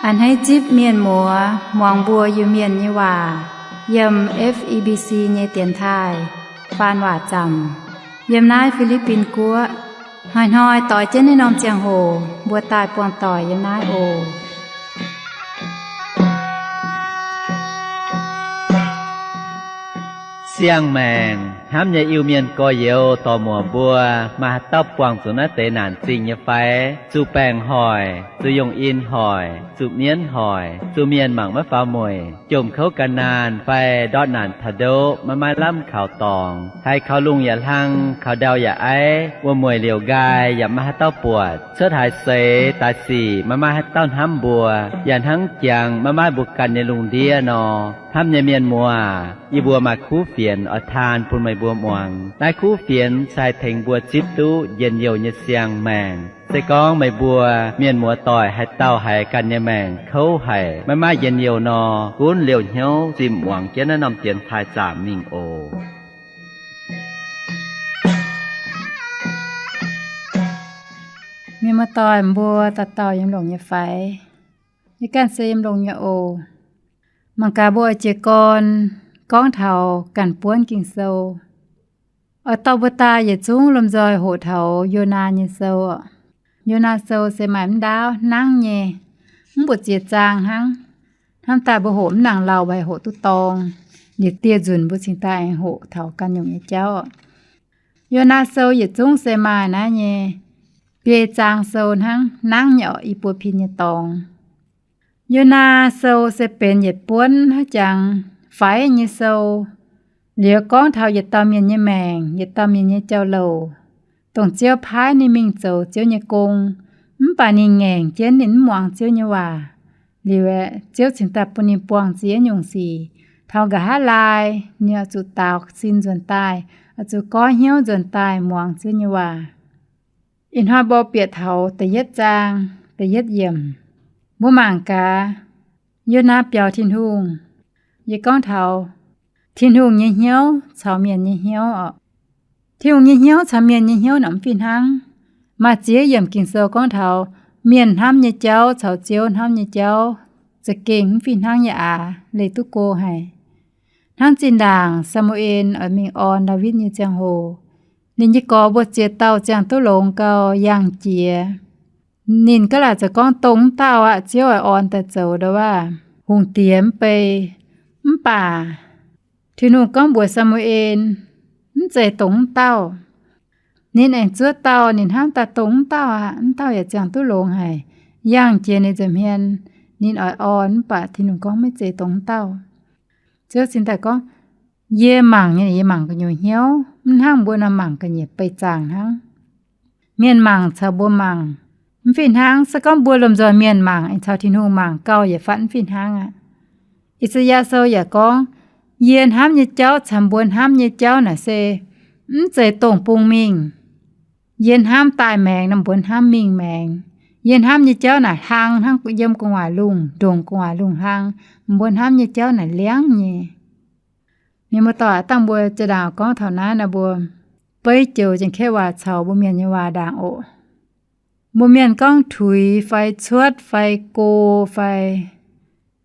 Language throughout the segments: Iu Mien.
A'hneiv zipv mienh muoz muangx mbuo Iu-Mienh nyei waac yiem F E B C nyei dienx taaih faan waac zaamc yiem naaiv Fi^li^bin Guoqv. Hnoi-hnoi doix jienv naaiv norm ziangh hoc mbuo daaih buangh doic yiem naaiv oc. Siang-maengc hnamv nyei Iu-Mienh gorx-youz dorc-muoc mbuo, maaih haaix dauh buangh zuqc naaiv deix naanc zingh nyei fai? Zuqc baengc hoic, zuqc yongh in hoic, zuqc mienv hoic, zuqc mienh mangc maiv faaux mueic, jomc kouv gan naanh fai ndortv naanc taux ndoqv maiv maaih lamh kaux dorngx, haiz kaux lungh yaac hlang, kaux ndau yaac aiv, wuom-mueic liouc nqaai yaac maiv maaih haaix dauh buatc, cuotv haaix seix daaih sic maiv maaih haaix dauh hnamv mbuo, yaac hnangv jangx maiv maaih mbuo ganh nyei lungh ndiev nor. Hnamv nyei mienh muoz, yie mbuo maaih kuv fienx oix taan bun meih mbuo muangx. Naaiv kuv fienx se haih tengx mbuo zipv duqv njien-youh nyei siang-maengc. Se gorngv meih mbuo mienh muoz doic haaix dauh haiz ganh nyei maengc kouv haic, maiv maaih njien-youh nor, gunv liouh hnyouv zimh muangx jienv naaiv norm dienx taaih zaamc mingh oc. Mienh muoz doic mbuo dauh dauh yiem longx nyei fai? Yie ganh se yiem longx nyei oc. Mangc gaax mbuo oix jiez gorn gorngv taux ganh buonv Ging-Sou. Oix dorh mbuo daaih yietc zungv lomh nzoih hoqc taux Yonaa nyei sou oc. Yonaa sou se maaih mv ndaauv hnangv nyei, mv buoz ziex zaang hnangv. Hnamv daaih mbuo hoqc mv nangc lauh mbuo haih hoqc duqv dorng. Liuz dieh nzunc mbuo cingx daaih aengx hoqc taux ganh nyungc nyei jauv. Yonaa sou yietc zungv se maaih naaiv nyei biei zaang sou hnangv, nangv nyei oc, i buo pin nyei dorngx. Yonaa sou se benx yietc buonv haaix jangx faix nyei sou. Liuz gorngv taux yietc dauh mienh nyei maengc, yietc dauh mienh nyei jauv-louc, dongh Ziouv paaiv ninh mingh zoux Ziouv nyei gong, mv baac ninh ngaengc jienv, ninh mv muangx Ziouv nyei waac. Liuz aeqv, Ziouv cingx daaih bun ninh buangh ziex nyungc sic. Taux nqa'haav laai, ninh oix zuqc daaux sin nzuonx daaih, oix zuqc goiv hnyouv nzuonx daaih muangx Ziouv nyei waac. Ih hnoi mbuo bieqc taux da'yietv zaang, da'yietv yiemc. Mbuo mangc gaax, Yonaa biaux Tin-Hungh. Yie gorngv taux Tin-Hungh nyei hnyouv caux mienh nyei hnyouv oc. Tin-Hungh nyei hnyouv caux mienh nyei hnyouv naaic mv fih hnangv. Maaih ziex yiemc Ging-Sou gorngv taux mienh hnamv nyei jauv caux Ziouv hnamv nyei jauv za'gengh mv fih hnangv nyei aax, leih duqv go haic. Hnangv zinh ndaangc Saa^mu^en oix mingh orn Ndaawitv nyei ziangh hoc, ninh nyei gorx mbuo ziex dauh ziangh duqv longx gau yangh jiex. Ninh gaav laaic zoux gorngv dongh mv dauh aqv, Ziouv oix orn daaih zoux ndau wuov hungh diex mv bei. Mv baac Tin-Hungh gorngv mbuox Saa^mu^en, mv zeiz dongh mv dauh. Ninh aengx zuov dauh, ninh hnamv daaih dongh mv dauh aqv, mv dauh yaac ziangh duqv longx haic. Yangh jiex ninh nza'hmien, ninh oix orn, mv baac Tin-Hungh gorngv maiv zeiz dongh mv dauh. Ziouv cingx daaih gorngv, yie mangc nyei, yie mangc gu'nyuoz hnyouv, mv hnangv mbuo nor mangc ga'nyiec beih zaangc hnangv. Mienh mangc caux mbuo mangc mv fih hnangv. Se gorngv mbuo lomh nzoih mienh mangc aengx caux Tin-Hungh mangc gauh yietc fatv mv fih hnangv aqv. I^saa^yaa Sou yaac gorngv, yie hnamv nyei jauv caux mbuo hnamv nyei jauv naaic se mv zeiz dongh bung mingh. Yie hnamv daaih maengx nor, mbuo hnamv mingh maengx. Yie hnamv nyei jauv naaic hlang hnangv yiem gu'nguaaic lungh, ndongc gu'nguaaic lungh hlang. Mbuo hnamv nyei jauv naaic liangv nyei. Mienh muoz-doic, dangh mbuo jiex ndaangc gorngv taux naaiv nor, mbuo beiv joux Janx-Kaeqv waac caux mbuo mienh nyei waac ndaangc oc. Mbuo mienh gorngv tuix fai cuotv fai go fai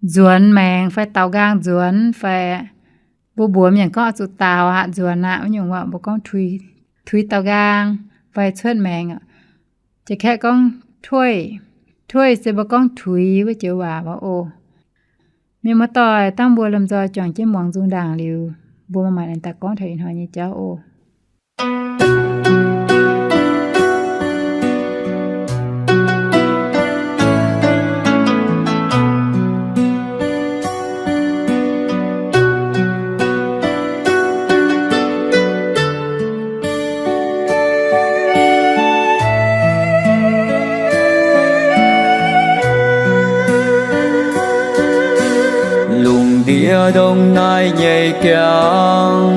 nzuonx maengx fai daaux nqaang nzuonx fai, mbuo mbuox mienh gorngv oix zuqc daaux aqv, nzuonx aqv, wuov nyungc waac mbuo gorngv tuix, tuix daaux nqaang fai cuotv maengx. Janx-Kaeqv gorngv tuix, tuix se mbuo gorngv tuix wuov joux waac oc. Mienh muoz-doic, dangh mbuo lomh nzoih juangc jienv muangx nzung ndaangc liuz, mbuo maaih maengc daaih gorngv taux ih hnoi nyei jauv oc. Lungh ndiev ndongc naaiv nyei jauv,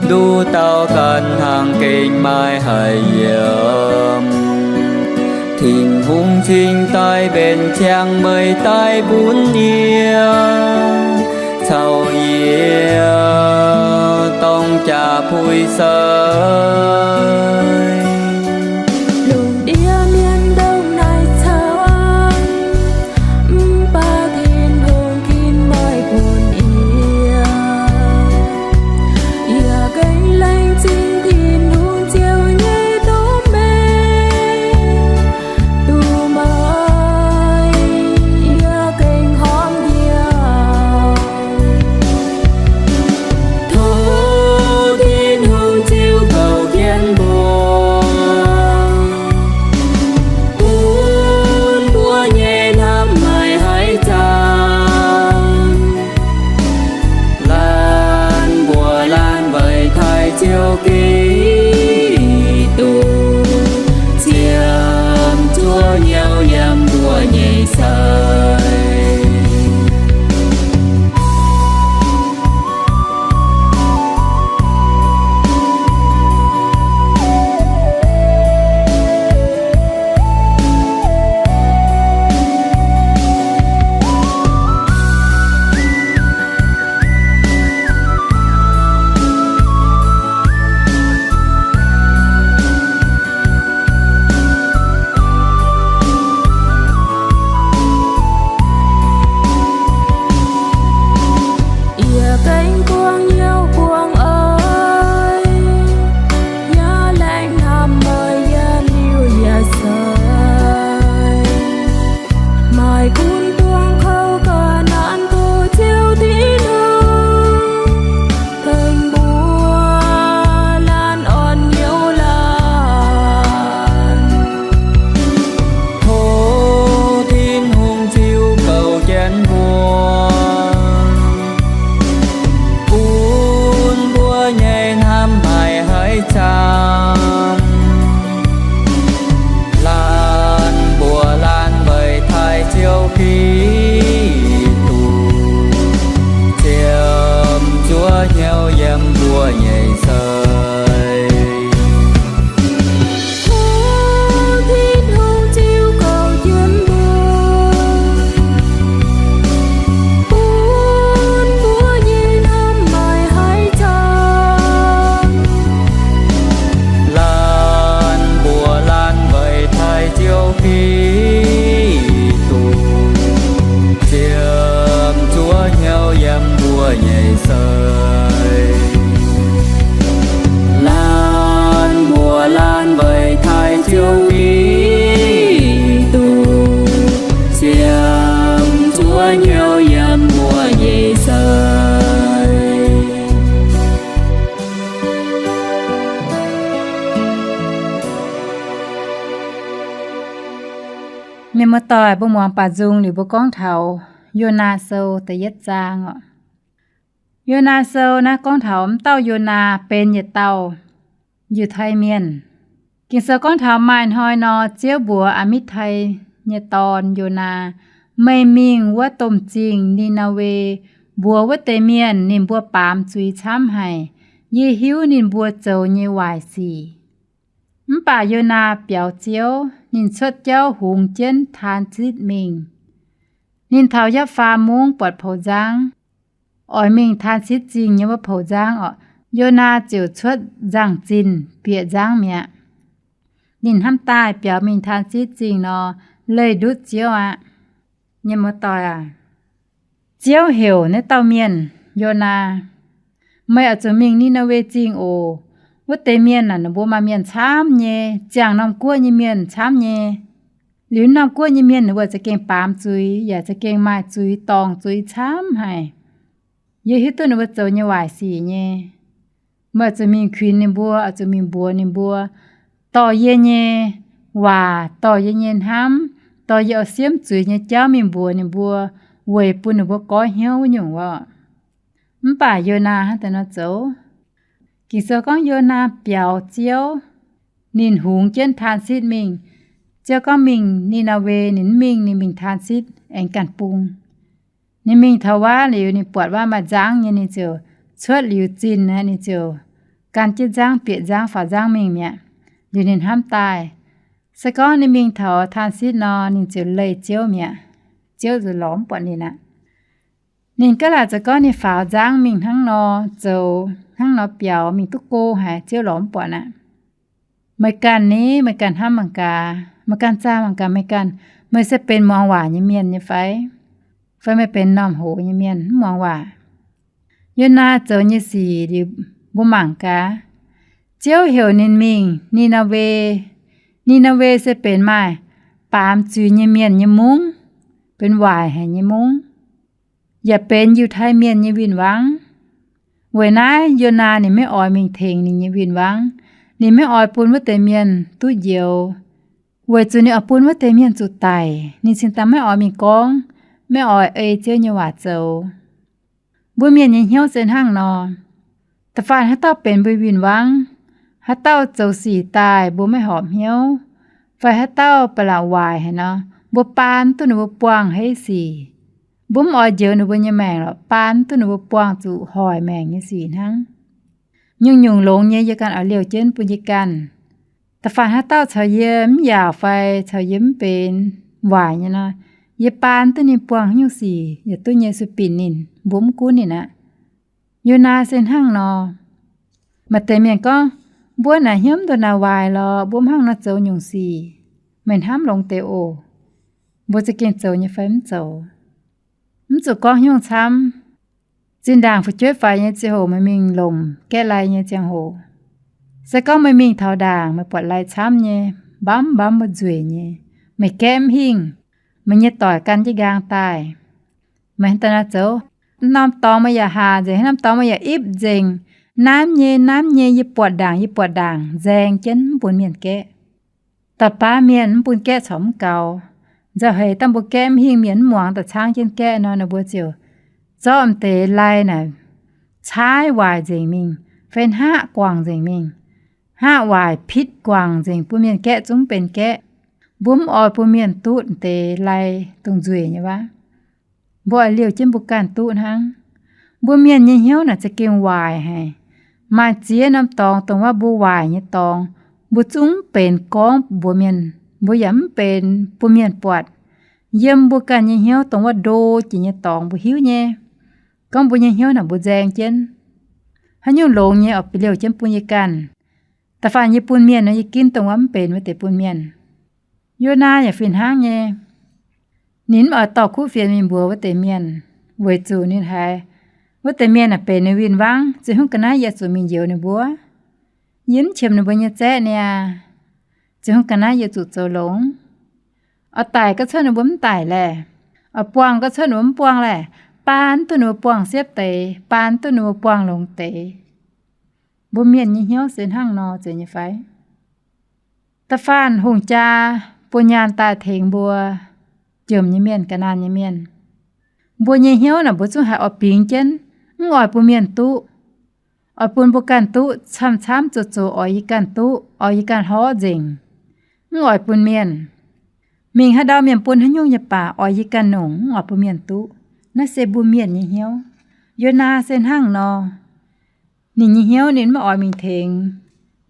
nduqc dauh ganh hnangv gengh maiv haih yiem. Tin-Hungh cingx daaih mbenc ziangh meih daaih mbuox yie, caux yie dorng jaa-puix seix. Lungh ndiev mienh ndongc naaiv camv, Muoz-doic, mbuo muangx baac nzung liuz mbuo gorngv taux Yonaa Sou da'yietv zaang oc. Yonaa Sou naaiv gorngv taux m'dauh Yonaa benx yietc dauh Yiutai Mienh. Ging-Sou gorngv taux maaih hnoi nor, Ziouv mbuox Aa^mitv^tai nyei dorn, Yonaa, Meih mingh wuov domh zingh Ni^naa^we, mbuox wuov deix mienh ninh mbuo baamz zuiz camv haic. Yie hiuv ninh mbuo zoux nyei waaic sic. Mv baac Yonaa biaux Ziouv, ninh cuotv jauv hungx jienv Taansitv mingh. Ninh taux Yapv^faa Mungv buatc poux nzangv, oix mingh Taansitv Zingh nyei wuov poux nzangv oc. Yonaa ziouc cuotv nzangv zinh bieqc nzangv mi'aqv. Ninh hnamv daaih biaux mingh Taansitv Zingh nor, leih ndutv Ziouv aqv. Mienh muoz-doic aac, Ziouv heuc naaiv dauh mienh, Yonaa, Meih oix zuqc mingh Ni^naa^we Zingh oc. Wuov deix mienh naaic, ninh mbuo maaih mienh camv nyei, ziangh norm guoqv nyei mienh camv nyei. Liuz norm guoqv nyei mienh ninh mbuo za'gengh baamz zuiz, yaac za'gengh maaih zuiz, dorngc zuiz camv haic. Yie hiuv duqv ninh mbuo zoux nyei waaic sic nyei. Meih oix zuqc mingh kuinx ninh mbuo, oix zuqc mingh mbuox ninh mbuo, dorh yie nyei waac, dorh yie nyei hnamv, dorh yie oix siemv zuiz nyei jauv mingh mbuox ninh mbuo, weic bun ninh mbuo goiv hnyouv wuov nyungc orqc. Mv baac Yonaa hnangv daaih nor zoux. Ging-Sou gorngv Yonaa biaux Ziouv, ninh hungx jienv Taansitv mingh. Ziouv gorngv mingh Ni^naa^we, ninh mv mingh, ninh mingh Taansitv aengx ganh bung. Ninh mingh taux wuov liuz, ninh buatc wuov maaih nzangv nyei, ninh ziouc cuotv liuz zinh aqv, ninh ziouc gan jienv nzangv bieqc nzangv, faaux nzangv mingh mi'aqv. Liuz ninh hnamv daaih, se gorngv ninh mingh taux Taansitv nor, ninh ziouc leih Ziouv mi'aqv. Ziouv ziouc lorz mv buatc ninh aqv. Ninh gaav laaic zoux gorngv ninh faaux nzangv mingh hnangv nor zoux, hnangv nor biaux mingh duqv go haic, Ziouv lorz mv buatc aqv. Meih ganh ni, meih ganh hnamv mangc gaax, meih ganh zaah mangc gaax meih ganh, meih se benx muangx waac nyei mienh nyei fai? Fai meih benx m'normh hoz nyei mienh mv muangx waac? Yonaa zoux nyei sic liuz, mbuo mangc gaax. Ziouv heuc ninh mingh Ni^naa^we. Ni^naa^we se benx maaih baamz zuiz nyei mienh nyei mungv, benx waaic haic nyei mungv, yaac benx Yiutai Mienh nyei win-wangv. Weic naaiv Yonaa ninh maiv oix mingh tengx ninh nyei win-wangv. Ninh maiv oix bun wuov deix mienh duqv njoux, weic zuqc ninh oix bun wuov deix mienh zuqc daic. Ninh cingx daaih maiv oix mingh gorngv, maiv oix ei Ziouv nyei waac zoux. Mbuo mienh nyei hnyouv se hnangv nor. Da'faanh haaix dauh benx mbuo win-wangv, haaix dauh zoux sic daaih mbuo maiv horpc hnyouv, fai haaix dauh ba'laqc waaic haic nor, mbuo baan duqv ninh mbuo buangh haic sic. Mbuo mv oix njoux ninh mbuo nyei maengc lorqc, baan duqv ninh mbuo buangh zuqc hoic maengc nyei sic hnangv. Nyungc-nyungc longx nyei yie ganh oix liouh jienv bun yie ganh. Da'faanh haaix dauh caux yie mv yaauc fai caux yie mv benx waaic nyei nor, yie baan duqv ninh buangh haaix nyungc sic yaac duqv nyei, sueih binc ninh, mbuo mv gunv ninh aqv. Yonaa se hnangv nor. Maaih deix mienh gorngv, mbuo naaic hnyouv mv ndongc naaic waaic lorqc, mbuo mv hnangv nor zoux nyungc sic. Meih hnamv longx deix oc. Mbuo za'gengh zoux nyei fai mv zoux? Mv zuqc gorngv haaix nyungc camv. Zinh ndaangc fu'jueiv faix nyei ziangh hoc meih mingh lomc gaeqv lai nyei ziangh hoc, se gorngv meih mingh taux ndaangc meih buatc lai camv nyei, mbamv mbamv wuov nzueic nyei, meih gaeqv mv hingh, meih nyei doic gan jienv nqaang daaih, meih hnangv daaih nor zoux, norm dorngx meih yaac haaz nzengc, norm dorngx meih yaac ipv nzengc, naaiv nyei, naaiv nyei, yie buatc ndaangc, yie buatc ndaangc, nzaeng jienv mv bun mienh gaeqv. Da'baav mienh mv bun gaeqv corc mv gaux. Nzauh heix dangh mbuo gaeqv mv hingh, mienh mv muangx, da'caangv jienv gaeqv nor, ninh mbuo ziouc zorqv m'deix lai naaic caaiv waaic nzengc mingh, fai hngaqv guangc nzengc mingh, hngaqv waaic pitv guangc nzengc bun mienh gaeqv zungv mv benx gaeqv. Mbuo mv oix bun mienh duqv m'deix lai dongh nzueic nyei waac. Mbuo oix liouh jienv mbuo ganh duqv hnangv. Mbuo mienh nyei hnyouv naaic za'gengh waaic haic. Maaih ziex norm dorngx dongh wuov mbuo waaic nyei dorngx, mbuo zungv mv benx gorngv mbuox mienh, mbuo yaac mv benx bun mienh buatc. Yiem mbuo ganh nyei hnyouv dongh wuov ndo jiex nyei dorngx mbuo hiuv nyei. Gorngv mbuo nyei hnyouv naaic mbuo nzaeng jienv. Haaix nyungc longx nyei oix beliouh jienv bun yie ganh. Da'faanh yie bun mienh nor, yie ginv dongh wuov mv benx wuov deix bun mienh. Yonaa yaac fih hnangv nyei. Ninh mv oix dorh kuv fienx mingh mbuox wuov deix mienh, weic zuqc ninh haiz wuov deix mienh naaic benx ninh win-wangv, ziouc hnangv ga'naaiv yie zuqc mingh njoux ninh mbuo. Yie mv qiemx ninh mbuo nyei zaeqv niaa, ziouc hnangv ga'naaiv yie zuqc zoux longx. Oix daic ga'cuotv ninh mbuo mv daic laeh, oix buangh ga'cuotv ninh mbuo mv buangh laeh, baan duqv ninh mbuo buangh siepv deix, baan duqv ninh mbuo buangh longx deix. Mbuo mienh nyei hnyouv se hnangv nor zeiz nyei fai? Da'faanh hungh jaa bun nyaanh daaih tengx mbuo, jomc nyei mienh, ga'naanh nyei mienh. Mbuo nyei hnyouv naaic mbuo zungv haiz oix bingx jienv, mv oix bun mienh duqv. Oix bun mbuo ganh duqv, camv-camv zoqc-zoqc oix yie ganh duqv, oix yie ganh horv nzengc, mv oix bun mienh. Mingh haaix ndau mienh bun haaix nyungc nyei baac oix yie ganh nongc, mv oix bun mienh duqv. Naaiv se mbuo mienh nyei hnyouv. Yonaa se hnangv nor. Ninh nyei hnyouv ninh maiv oix mingh tengx,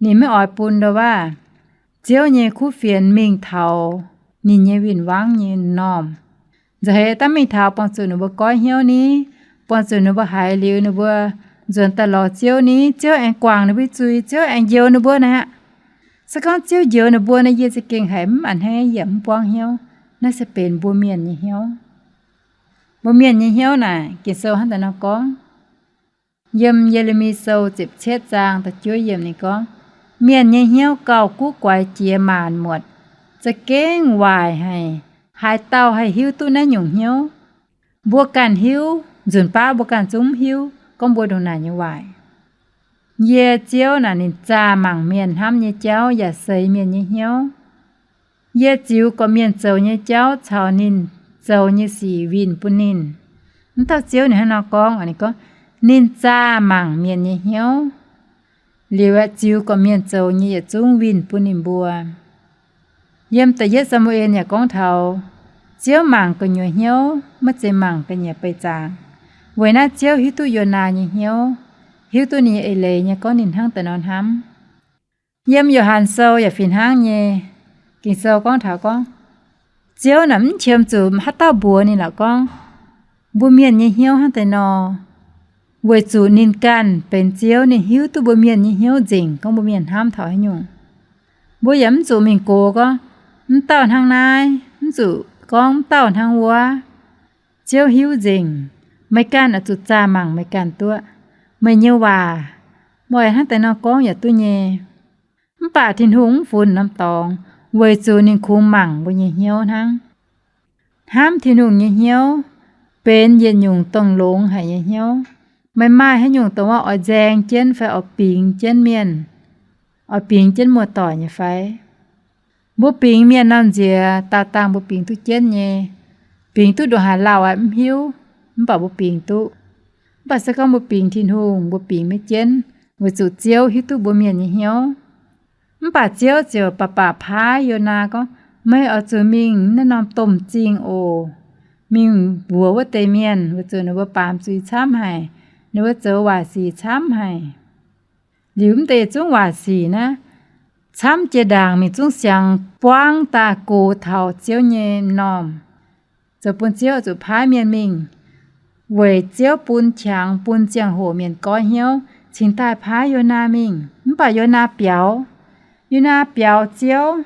ninh maiv oix bun ndo waav Ziouv nyei kuv fienx mingh taux ninh nyei win-wangv nyei m'normh. Nzauh heix daav mingh taux buangh zuqc ninh mbuo goiv hnyouv ni, buangh zuqc ninh mbuo haiz liuz ninh mbuo nzuonx daaih lorz Ziouv ni, Ziouv aengx guangc ninh mbuo zuiz, Ziouv aengx njoux ninh mbuo naaic aqv. Se gorngv Ziouv njoux ninh mbuo naaic, yie za'gengh haiz mv a'hneiv yaac mv buangv hnyouv. Naaiv se benx mbuo mienh nyei hnyouv. Mbuo mienh nyei hnyouv naaic, Ging-Sou hnangv daaih nor gorngv, yiem Ye^le^mi Sou ziepc cietv zaang da'juov yiemc ninh gorngv, mienh nyei hnyouv gauh guv guaix jiex maanc muotc, za'gengh waaic haic, haaix dauh haih hiuv duqv naaiv nyungc hnyouv? Mbuo ganh hiuv, nzunc baav mbuo ganh zungv hiuv gorngv mbuo ndongc naaic nyei waaic. Yie Ziouv naaic ninh zaah mangc mienh hnamv nyei jauv yaac seix mienh nyei hnyouv. Yie ziux gorqv-mienh zoux nyei jauv caux ninh zoux nyei sic winh bun ninh. Mv dauh Ziouv ninh hnangv nor gorngv, ninh gorngv, ninh zaah mangc mienh nyei hnyouv, liuz aeqv, ziux gorqv-mienh zoux nyei yietc zungv winh bun ninh mbuo. Yiem da'yietv Saa^mu^en yaac gorngv taux Ziouv mangc gu'nyuoz hnyouv, maiv zeiz mangc ga'nyiec beih zaangc. Weic naaiv Ziouv hiuv duqv Yonaa nyei hnyouv, hiuv duqv ninh nyei eix leiz nyei gorngv ninh hnangv daaih nor hnamv. Yiem Yo^han Sou yaac fih hnangv nyei. Ging-Sou gorngv taux gorngv, Ziouv naaic mv qiemx zuqc haaix dauh mbuox ninh lorqc gorngv, mbuo mienh nyei hnyouv hnangv deix nor, weic zuqc ninh ganh benx Ziouv, ninh hiuv duqv mbuo mienh nyei hnyouv nzengc, gorngv mbuo mienh hnamv taux haaix nyungc. Mbuo yaac mv zuqc mingh gox gorngv, mv dauh hnangv naaiv, mv zuqc gorngv mv dauh hnangv wuov. Ziouv hiuv nzengc. Meih ganh oix zuqc zaah mangc meih ganh duqv. Meih nyei waac, meih hnangv deix nor gorngv yaac duqv nyei. Mv baac Tin-Hungh mv funx norm dorngx, weic zuqc ninh kungx mangc mbuo nyei hnyouv hnangv. Hnamv Tin-Hungh nyei hnyouv benx yietc nyungc dongh longx haic nyei hnyouv. Meih maaih haaix nyungc dongh wuov oix nzaeng jienv fai oix bingx jienv mienh, oix bingx jienv muoz-doic nyei fai? Mbuo bingx mienh nor nziex daauh dangh mbuo bingx duqv jienv nyei, bingx duqv ndongc haaix lauh aqv mv hiuv, mv baac mbuo bingx duqv. Mv baac se gorngv mbuo bingx Tin-Hungh, mbuo bingx maiv jienv, weic zuqc Ziouv hiuv duqv mbuo mienh nyei hnyouv. Mv baac Ziouv ziouc baac baac paaiv Yonaa gorngv, meih oix zuqc mingh naaiv norm domh zingh oc. Mingh mbuox wuov deix mienh, weic zuqc ninh mbuo baamz zuiz camv haic, ninh mbuo zoux waaic sic camv haic. Liuz mv deix zungv waaic sic naaiv, camv jiex ndaangc mingh zungv siangx buangv daaih gox taux Ziouv nyei m'normh, zoux bun Ziouv zuqc paaiv mienh mingh. Weic Ziouv bun qangx bun ziangh hoc mienh goiv hnyouv cingx daaih paaiv Yonaa mingh. Mv baac Yonaa biaux. Yonaa biaux Ziouv,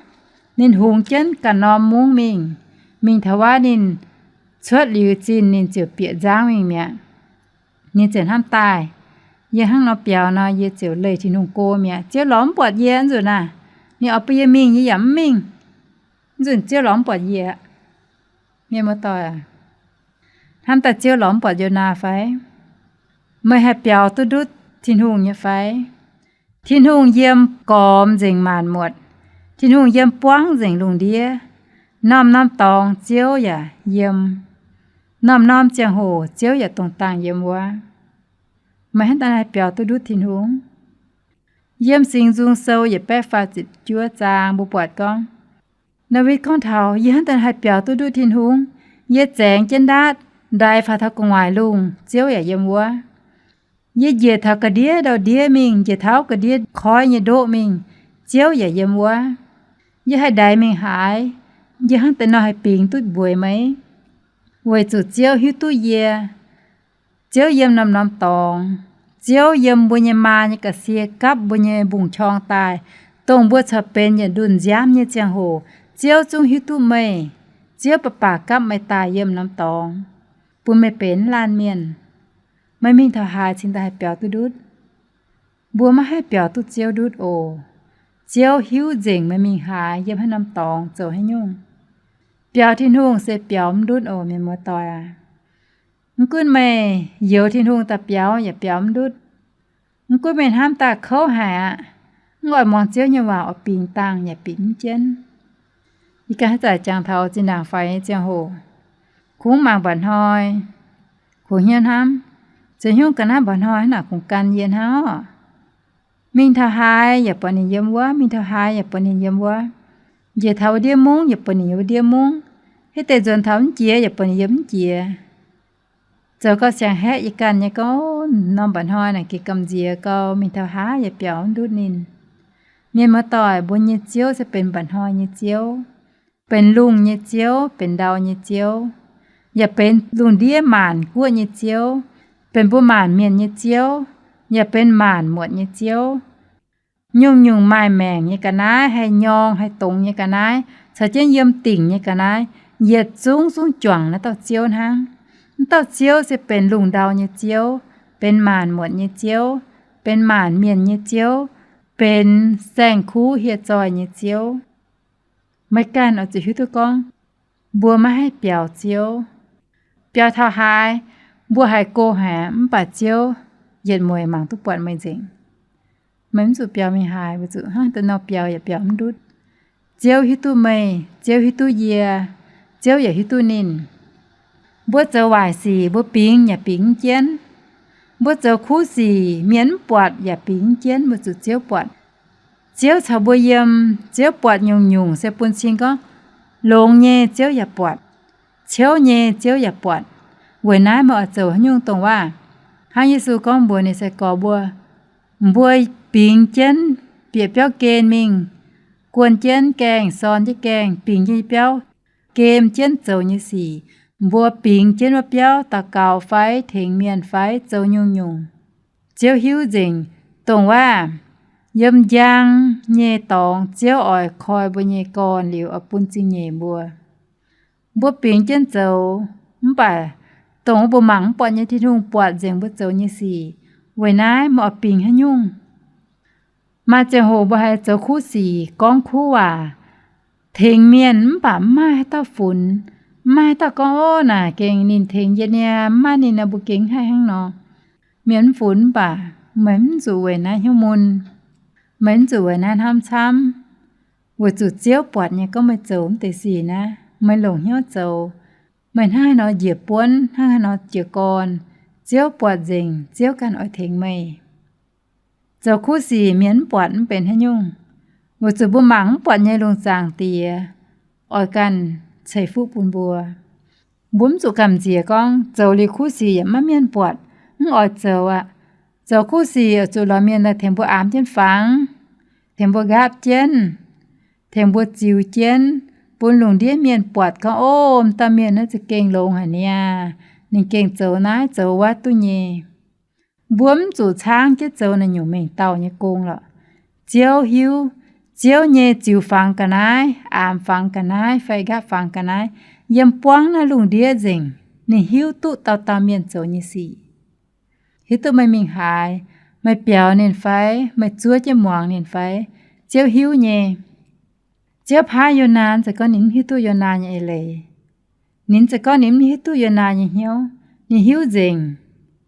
ninh hungx jienv ganh norm mungv mingh. Mingh taux wuov ninh cuotv liuz zinh ninh ziouc bieqc nzangv mingh mi'aqv. Ninh ziouc hnamv daaih, yie hnangv nor biaux nor, yie ziouc leih Tin-Hungh go mi'aqv. Ziouv lorz mv buatc yie nzunc naaic, ninh oix bun yie mingh yie yaac mv mingh. Nzunc Ziouv lorz mv buatc yie. Mienh muoz-doic, hnamv daaih Ziouv lorz mv buatc Yonaa fai? Meih haih biaux duqv ndutv Tin-Hungh nyei fai? Tin-Hungh yiem gormx nzengc maanc muotc. Tin-Hungh yiem buangv nzengc lungh ndiev. Norm-norm dorngx Ziouv yaac yiem. Norm-norm ziangh hoc Ziouv yaac dongh dangh yiem wuov. Meih hnangv daaih haih biaux duqv ndutv Tin-Hungh? Yiem Singx Nzung Sou yietc baeqv faah ziepc juov zaang mbuo buatc gorngv, Ndaawitv gorngv taux, yie hnangv daaih haih biaux duqv ndutv Tin-Hungh. Yie zaengx jienv ndaatv ndaix faaux taux gu'nguaaic lungh, Ziouv yaac yiem wuov. Yie njiec taux ga'ndiev ndau-ndiev mingh, njiec taux ga'ndiev koiv nyei ndoqv mingh, Ziouv yaac yiem wuov. Yie haih ndaix mingh haaix, yie hnangv daaih nor haih bingx duqv mbuox meih? Weic zuqc Ziouv hiuv duqv yie. Ziouv yiem norm-norm dorngx. Ziouv yiem mbuo nyei maa nyei ga'sie gapv mbuo nyei mbungv-qorng daaih, dongh mbuo corc benx yietc ndunh nziaamv nyei ziangh hoc, Ziouv zungv hiuv duqv meih. Ziouv baac baac gapv meih daaih yiem norm dorngx, bun meih benx laanh mienh. Meih mingh taux haaix cingx daaih haih biaux duqv ndutv? Mbuo maiv haih biaux duqv Ziouv ndutv oc. Ziouv hiuv nzengc meih mingh haaix, yiem haaix norm dorngx, zoux haaix nyungc. Biaux Tin-Hungh se biaux mv ndutv oc, mienh muoz-doic aac. Mv gunv meih youx Tin-Hungh daaih biaux yaac biaux mv ndutv. Mv gunv meih hnamv daaih kouv haic aqv, mv oix muangx Ziouv nyei waac oix bingx dangh yaac bingx mv jienv. Yie ganh haaix zanc jangx taux zinh ndaangc faix nyei ziangh hoc, kungx mangc mba'hnoi, kungx hnyouv hnamv, zoux hnyouv ga'naaiv mba'hnoi hnangv naaic kungx gan yie hnangv oc. Mingh taux haaix yaac buatc ninh yiem wuov, mingh taux haaix yaac buatc ninh yiem wuov. Njiec taux wuov ndiev mungv yaac buatc ninh yiem wuov ndiev mungv. Hitv deix nzuonx taux mv jiex yaac buatc ninh yiem mv jiex. Zoux gauh siang-haeqv yie ganh nyei gorngv, norm mba'hnoi naaic gengh gamh nziex gau, mingh taux haaix yaac biaux mv ndutv ninh. Mienh muoz-doic, mbuo nyei Ziouv se benx mba'hnoi nyei Ziouv, benx lungh nyei Ziouv, benx ndau nyei Ziouv, yaac benx lungh ndiev maanc guoqv nyei Ziouv, benx mbuo maanc mienh nyei Ziouv, yaac benx maanc muotc nyei Ziouv. Nyungc-nyungc maaih maengc nyei ga'naaiv, haih nyorng haih dongz nyei ga'naaiv, caux jienv yiem dingc nyei ga'naaiv, yietc zungv zungv juangc naaiv dauh Ziouv hnangv. Naaiv dauh Ziouv se benx lungh ndau nyei Ziouv, benx maanc muotc nyei Ziouv, benx maanc mienh nyei Ziouv, benx saeng-kuv hieh zoih nyei Ziouv. Meih ganh oix zuqc hiuv duqv gorngv, mbuo maiv haih biaux Ziouv. Biaux taux haaix, mbuo haiz go haic mv baac Ziouv yietc mueiz mangc duqv buatc meih nzengc. Meih mv zuqc biaux mingh haaix, weic zuqc hnangv deix nor biaux yaac biaux mv ndutv. Ziouv hiuv duqv meih, Ziouv hiuv duqv yie, Ziouv yaac hiuv duqv ninh. Mbuo zoux waaic sic mbuo bingx yaac bingx mv jienv. Mbuo zoux kuv sic mienh mv buatc yaac bingx mv jienv, weic zuqc Ziouv buatc. Ziouv caux mbuo yiem, Ziouv buatc nyungc-nyungc se bun cing gorngv longx nyei Ziouv yaac buatc, ciouv nyei Ziouv yaac buatc. Weic naaiv meih oix zoux haaix nyungc dongh waac? Hnangv Yesu gorngv mbuox ninh sai-gorx mbuo, mbuo bingx jienv bieqc biauv gen mingh, guon jienv gaengh, sorn jienv gaengh, bingx jienv biauv, gem jienv zoux nyei sic. Mbuo bingx jienv wuov biauv daux gaux fai tengx mienh fai zoux nyungc-nyungc, Ziouv hiuv nzengc. Dongh waac, yiem njang nyei dorngx Ziouv oix koi mbuo nyei gorn liuz oix bun zingh nyeic mbuo. Mbuo bingx jienv zoux, mv baac dongh mbuo mangc mv buatc nyei Tin-Hungh buatc nzengc mbuo zoux nyei sic. Weic naaiv meih oix bingx haaix nyungc? Maaih ziangh hoc mbuo haiz zoux kuv sic, gorngv kuv waac, tengx mienh mv baac mv maaih haaix dauh funx, mv maaih haaix dauh gorngv, ov, naaic gengh ninh tengx yie niaa, mv maaih ninh nor mbuo gengh mv haih hnangv nor. Mienh mv funx mv baac meih mv zuqc weic naaiv hnyouv mun. Meih mv zuqc weic naaiv hnamv camv, weic zuqc Ziouv buatc nyei gorngv meih zoux mv deix sic naaiv, meih longc hnyouv zoux, meih hnangv haaix nor njiec buonv, hnangv haaix nor jiez gorn, Ziouv buatc nzengc, Ziouv ganh oix tengx meih. Zoux kuv sic mienh mv buatc mv benx haaix nyungc, weic zuqc mbuo mangc mv buatc nyei lungh zaangc Diex oix ganh ceix fuqv bun mbuo. Mbuo mv zuqc gamh nziex gorngv zoux liuz kuv sic yaac maiv mienh buatc, mv oix zoux aqv. Zoux kuv sic oix zuqc lorz mienh daaih tengx mbuo aamx jienv fangx, tengx mbuo nqaapv jienv, tengx mbuo ziux jienv, bun lungh ndiev mienh buatc gorngv, ov, m'dauh mienh naaiv za'gengh longx haic niaa, ninh gengh zoux naaiv zoux wuov duqv nyei. Mbuo mv zuqc caangv jienv zoux naaiv nyungc mengh dauh nyei gong lorqc. Ziouv hiuv, Ziouv nyei ziux fangx ga'naaiv, aamx fangx ga'naaiv fai nqaapv fangx ga'naaiv, yiem buangv naaiv lungh ndiev nzengc, ninh hiuv duqv dauh dauh mienh zoux nyei sic. Hiuv duqv meih mingh haaix, meih biaux ninh fai, meih zuov jienv muangx ninh fai, Ziouv hiuv nyei. Ziouv paaiv Yonaa za'gengh ninh mv hiuv duqv Yonaa nyei eix leiz. Ninh za'gengh ninh mv hiuv duqv Yonaa nyei hnyouv. Ninh hiuv nzengc,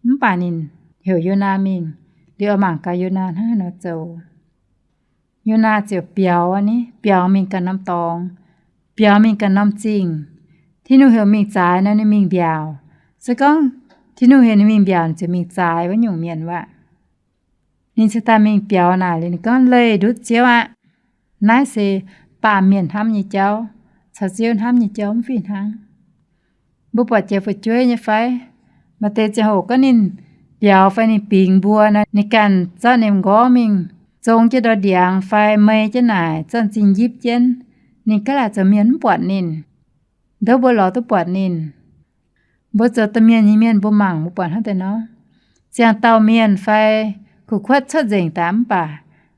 mv baac ninh heuc Yonaa mingh, liuz oix mangc gaax Yonaa hnangv haaix nor zoux. Yonaa ziouc biaux, biaux mingh ganh norm dorngx, biaux mingh ganh norm zingh. Tin-Hungh heuc mingh zaaix nor ninh mingh mbiaauc. Se gorngv Tin-Hungh heuc ninh mingh mbiaauc, ninh ziouc mingh zaaix wuov nyungc mienh aqv. Ninh cingx daaih mingh biaux naaic liuz ninh gorngv, leih ndutv Ziouv aqv. Naaiv se baamh mienh hnamv nyei jauv caux Ziouv hnamv nyei jauv mv fih hnangv. Mbuo buatc jiex fu'jueiv nyei fai? Maaih deix ziangh hoc gorngv ninh biaux fai ninh bingx mbuo nor, ninh ganh zorqv ninh m'nqorngv mingh zong jienv ndor ndiangx fai mei jienv naaic, zorqv zingh njipv jienv. Ninh gaav laaic zoux mienh mv buatc ninh. Ndouv mbuo lorz duqv buatc ninh. Mbuo zoux domh mienh nyei mienh mbuo mangc mbuo buatc hnangv deix nor, ziangh dauh mienh fai kuv kuotv cuotv nzengc daaih mv baac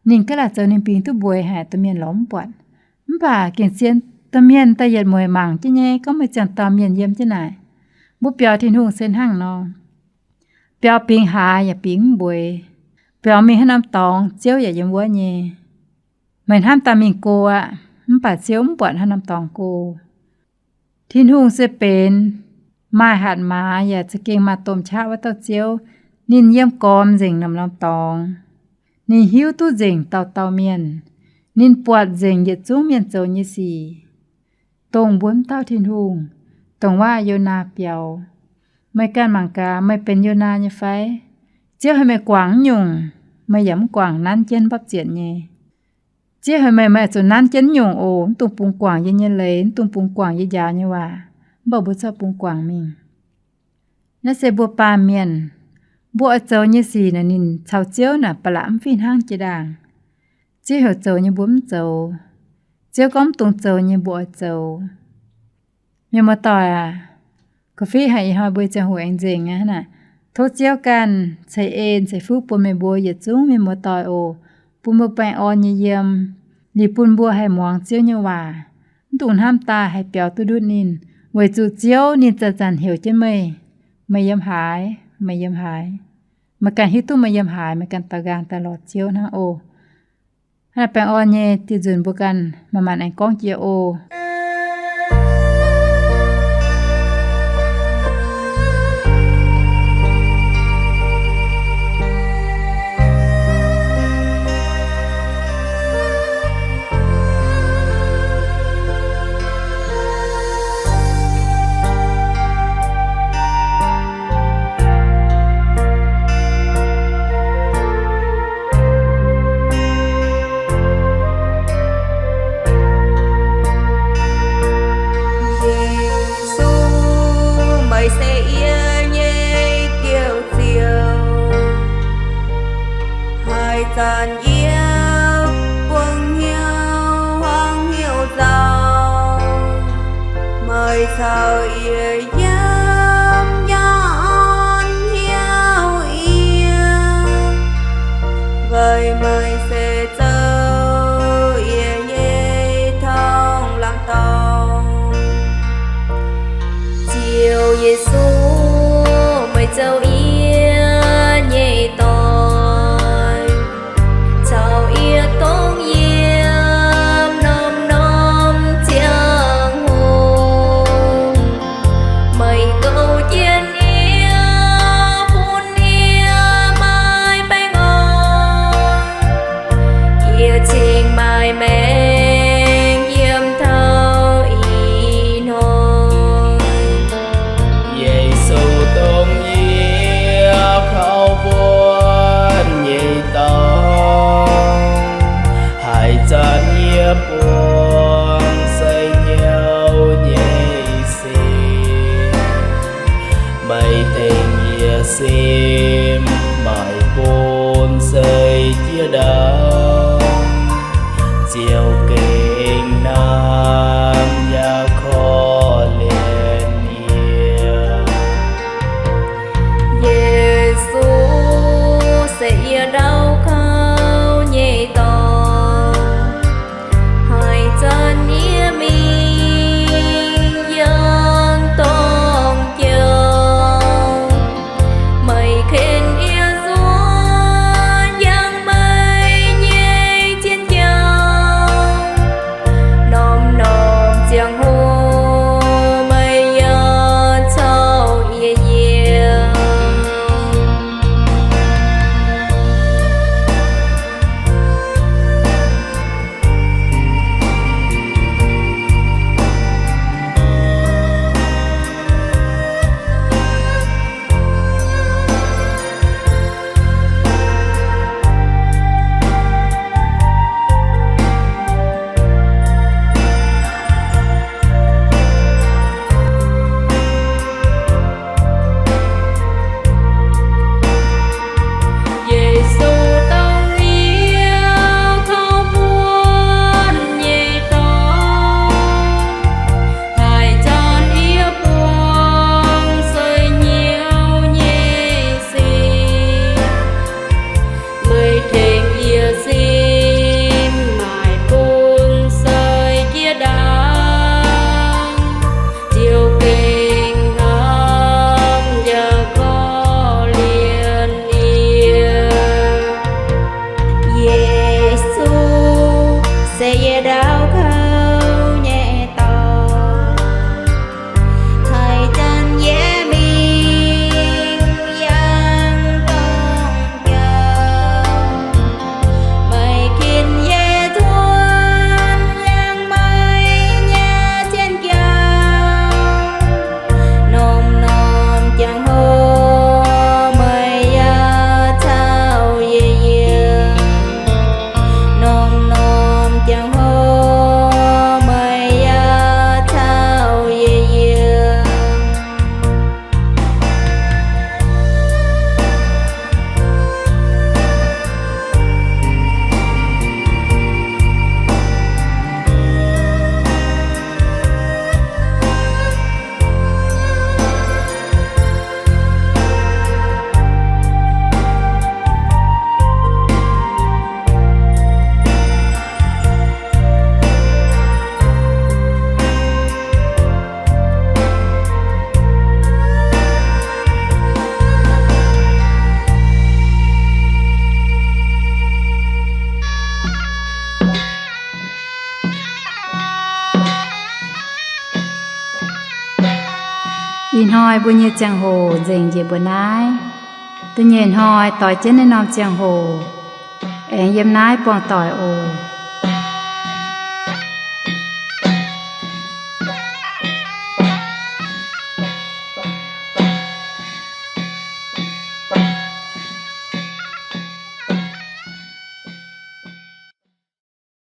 ninh gaav laaic zoux ninh bingx duqv mbueix haic, domh mienh lorz mv buatc. Mv baac gengh zien domh mienh daaih yietc mueic mangc jienv nyei gorngv meih ziangh dauh mienh yiem jienv naaic. Mbuo biaux Tin-Hungh se hnangv nor. Biaux bingx haaix yaac bingx mv mbueix. Biaux mingh haaix norm dorngx Ziouv yaac yiem wuov nyei. Meih hnamv daaih mingh go aqv, mv baac Ziouv mv buatc haaix norm dorngx go. Tin-Hungh se benx maaih hatc maaz yaac za'gengh maaih domh qaqv wuov dauh Ziouv. Ninh yiem gormx nzengc norm-norm dorngx. Ninh hiuv duqv nzengc dauh dauh mienh. Ninh buatc nzengc yietc zungv mienh zoux nyei sic. dongh mbuo mv dauh Tin-Hungh, dongh waac Yonaa biaux. Meih ganh mangc gaax, meih benx Yonaa nyei fai? Ziouv heuc meih guangc naaiv nyungc, meih yaac mv guangc, nanv jienv mbapv zietc nyei. Ziouv heuc meih, meih zuqc nanv jienv naaiv nyungc oc, mv dungx bungx guangc yie nyei leiz, mv dungx bungx guangc yie njaaux nyei waac, mv baac mbuo corc bungx guangc mingh. Naaiv se mbuo baamh mienh, mbuo oix zoux nyei sic naaic, ninh caux Ziouv naaic ba'laqc mv fih hnangv jiex ndaangc. Ziouv heuc zoux nyei mbuo mv zoux. Ziouv gorngv mv dungx zoux nyei mbuo oix zoux. Mienh muoz-doic aac, korv-fiqv haic ih hnoi mbuo ziangh hoc aengx nzengc aqv. Tov Ziouv ganh ceix en ceix fuqv bun meih mbuo yietc zungv mienh muoz-doic oc, bun mbuo baengh orn nyei yiem, liuz bun mbuo haih muangx Ziouv nyei waac, mv dungx hnamv daaih haih biaux duqv ndutv ninh, weic zuqc Ziouv ninh zanc-zanc heuc jienv meih. Meih yiem haaix? Meih yiem haaix? Meih ganh hiuv duqv meih yiem haaix, meih ganh daux nqaang daaih lorz Ziouv hnangv oc. Hnangv naaic baengh orn nyei, dieh nzunc mbuo ganh manc-manc aengx gorngv jiex oc. Yesu, meih se yie nyei Njoux Ziouv. Haaix zanc yie buangh hnyouv hmuangx hnyouv nzauh, meih caux yie yiem nyaanh hnyouv yie, weic meih se zoux yie nyei tong laangz dorngx. Ziouv Yesu, meih zoux yie nyei doic, caux yie dongh yiem norm-norm ziangh hoc. Meih goux jienv yie, bun yie maaih baengh orn. Yie cingx maaih maengc yiem taux ih hnoi. Yesu dongh yie kaux buonc nyei dorngx, haaix zanc yie buangh seix hnyouv nyei sic, meih tengx yie simv, maaih bun seix jiex ndaangc. Ziouv gengh hnamv yaac korv-lienh yie. Yesu se yie ndau kaux nyei dorngx, haaix zanc yie mingh yangh dongh jauv, meih ken yie nzuonx yangh meih nyei zien jauv. Norm-norm ziangh hoc meih yaac caux yie yiem. Ih hnoi mbuo nyei ziangh hoc nzengc njiec mbuo naaiv. Da'nyeic hnoi doix jienv naaiv norm ziangh hoc, aengx yiem naaiv buangh doic oc.